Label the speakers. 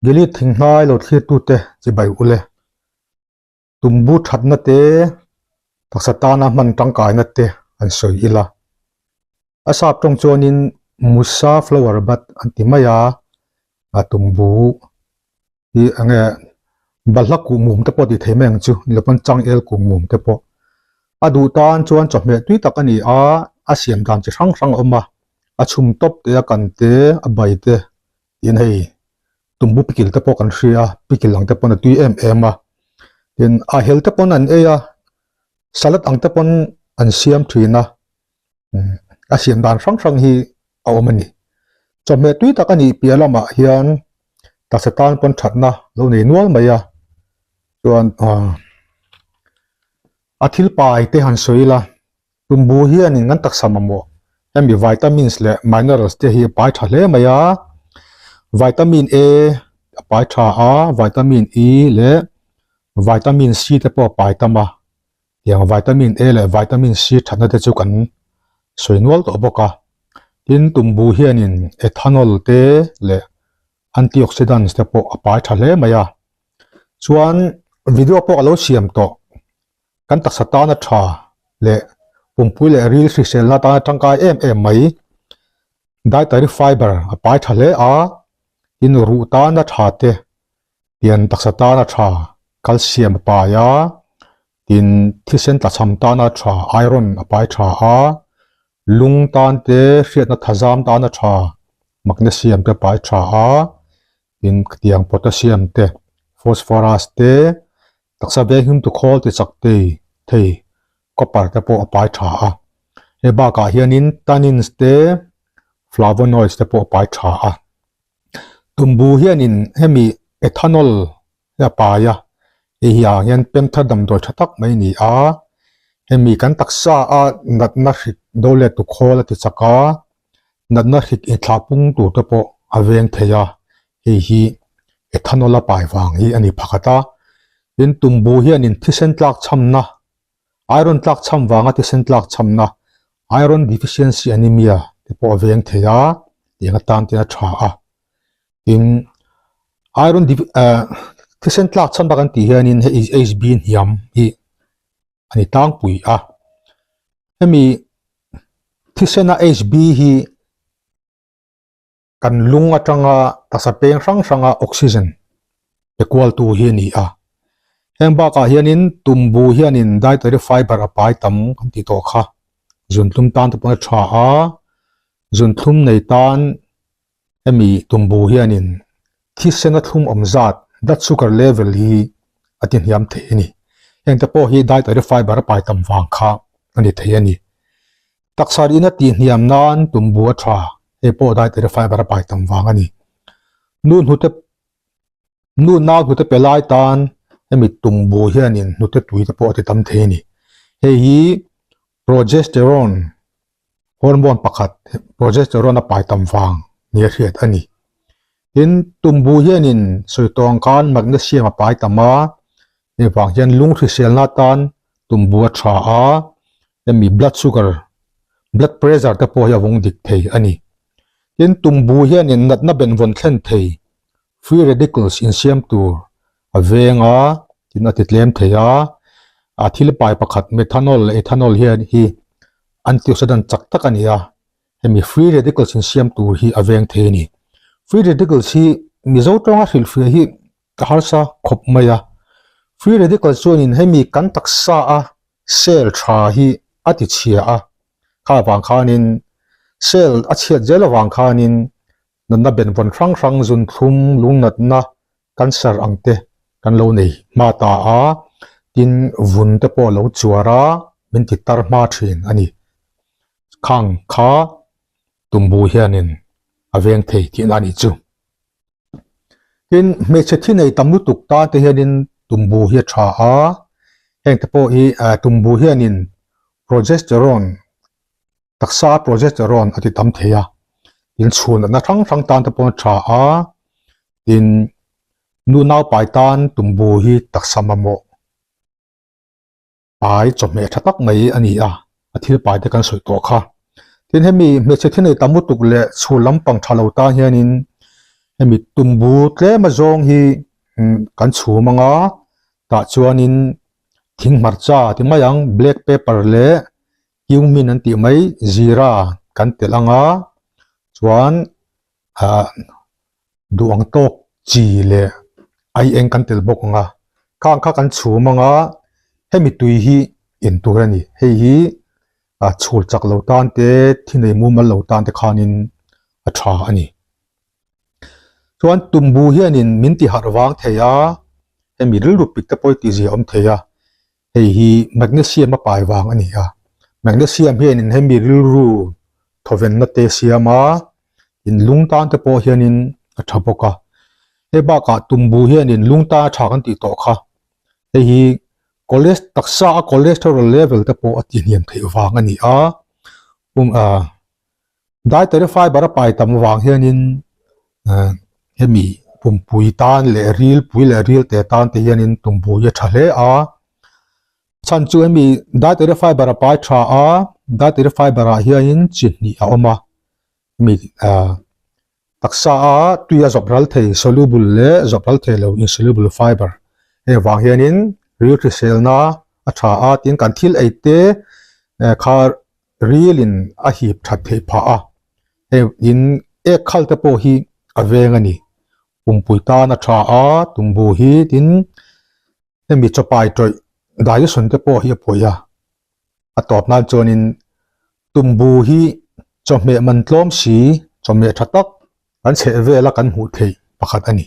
Speaker 1: Delete thinghnai lo thlirtute chibai ule. Tumbu thatna te, taksa tana hman tangkaina te an sawi ila. A sap tawng chuanin Musa flower bud an ti mai a, a tumbu hi enge balhla kuh mum te pawh tih thei mai ang chu, ni lo pawn changel kuh mum te pawh. A duh tan chuan chawhmeh tui tak a ni a, a siam dan chi hrang hrang a awm a, a chhum tawp te, a kan te, a bai te tin hei tumbu pikil te pawh kan hria a, pikil ang te pawn a tui em em a, tin a hel te pawn an ei a, salad ang te pawn an siam thin a, a siam dan hrang hrang hi a awm a ni. Chawhmeh tui tak a nih piah lamah hian taksa tan pawn thatna lo nei nual mai a, chuan a thil pai te han sawi ila. Tumbu hianin kan taksa mamawh hemi vitamins leh minerals te hi a pai tha hle mai a, vitamin A a pai tha a, vitamin E leh vitamin C te pawh a pai tam a, tiang vitamin A leh vitamin C thatna te chu kan sawi nual tawh bawk a, tin tumbu hianin ethanol te leh antioxidants te pawh a pai tha hle mai a, chuan video pawh a lo siam tawh. Kan taksa tana tha leh pumpui leh ril hriselna tana tangkai em em mai. Dietary fiber a pai tha hle a, tin ruh tana tha te, pian taksa tana tha calcium a pai a, tin thisen tlachham tana tha iron a pai tha a, lung tan te hriatna thazam tana tha magnesium te a pai tha a, tin khatiang potassium te phosphorus te Taksa venghim tu khawl ti chak tei thei copper te pawh a pai tha a, hei bakah hianin tannins te flavonoids te pawh a pai tha a. Tumbu hianin hemi ethanol hi a pai a, hei hi ah hian pemthar damdawi tha tak mai a ni a, hemi kan taksa a natna hrik do let tu khawl a ti chak a, natna hrik inthlah pung tur te pawh a veng thei a, hei hi ethanol a pai vang hi a ni phakhat a, tin tumbu hianin thisen tlak chhamna iron tlak chham vanga thisen tlak chhamna iron deficiency anemia te pawh a veng thei a tiang atan ten a tha a, tin iron eh thisen tlak chhamna kan tih hianin hei Hb hniam hi a ni tlangpui a, hemi thisena Hb hi kan lung atanga taksa peng hrang hranga oxygen pe kual tu hi a ni a, heng bakah hianin tumbu hianin dietary fiber a pai tam kan tih tawh kha zunthlum tan te pawh a tha a, zunthlum nei tan hemi tumbu hianin thisena thlum awm zat blood sugar level hi a ti hniam thei a ni. Heng te pawh hi dietary fiber a pai tam vang kha a ni thei a ni. Taksa rihna tih hniam nan tumbu a tha, hei pawh dietary fiber a pai tam vang a ni. Nu hnute nu nau hnute pe lai tan hemi tumbu hianin hnute tui te pawh a ti tam thei a ni. Hei hi progesterone hormone pakhat progesterone a pai tam vang nia hriat a ni. Tin, tumbu hianin sawi tawng khan magnesium a pai tam a, hei vang hian lung hriselna atan tumbu a tha a, hemi blood sugar, blood pressure te pawh hi a vawng dik thei a ni. Tin, tumbu hianin natna benvawn thlen thei free radicals insiam tur a veng a, tin a ti tlem thei a, a thil pai pakhat methanol leh ethanol hian hi antioxidant chak tak a ni a, hemi free radicals insiam tur hi a veng thei a ni. Free radicals hi Mizo tawnga hrilhfiah hi a harsa khawp mai a, free radicals chuanin hemi kan taksa a cell tha hi a ti chhia a, kha avang khanin cell a chhiat zel avang khanin natna benvawn hrang hrang zunthlum lungnatna cancer ang te kan lo nei hma ta a, tin vun te pawh a lo chuar a, min ti tar hma thin a ni. Khang kha tumbu hianin a veng thei tihna a nih chu. Tin, hmeichhe thi nei tam lutuk tan te hianin tumbu hi a tha a, heng te pawh hi tumbu hianin progesterone Taksa a progesterone a ti tam thei a, tin chhun natna hrang hrang tan te pawh a tha a, tin nu naupai tan tumbu hi taksa mamawh pai chawhmeh tha tak mai a ni a, a thil pai te kan sawi tawh kha. Tin hemi hmeichhe thil nei tam lutuk leh chhun lampang tha lo tan hianin. Hemi tumbu tlem azawng hi kan chhum anga tah chuanin thing hmarcha ti mai ang black pepper leh cumin an tih mai zira kan telh anga chuan ah duh ang tawk chi leh ai eng kan telh bawk ang a khang kha kan chhum anga hemi tui hi in tur a ni hei hi ah chhul chak lo tan te thi nei mumal lo tan te khanin a tha a ni chuan tumbu hianin min ti harh vang thei a hemi rilru pik te pawh hi tihzia a awm thei a hei hi magnesium a pai vang a ni a magnesium hianin hemi rilru thawvenna te siam a in lung tan te pawh hianin a tha bawk a hei bakah tumbu hianin lung tan a tha kan tih tawh kha hei hi choles taksa a cholesterol level te pawh a tihniam theih vang a ni a pum ah dietary fiber a pai tam vang hianin ah hemi pumpui tan leh ril pui leh ril te tan te hianin tumbu hi a tha hle a chhan chu hemi dietary fiber a pai tha a dietary fiber ah hianin chi hnih a awm a mi ah Taksa a tui a zawp ral thei soluble leh zawp ral thei lo insoluble fiber heng vang hianin ril hriselna a tha a tin kan thil ei te kha rilin a hip that theih phah a heng in ek khal te pawh hi a veng a ni pumpui tan a tha a tumbu hi tin hemi chawpai tawih digestion te pawh hi a pawi a a tawp nan chuanin tumbu hi chawhmeh man tlawm si chawhmeh tha tak kan chheh vela kan hmuh theih pakhat a ni.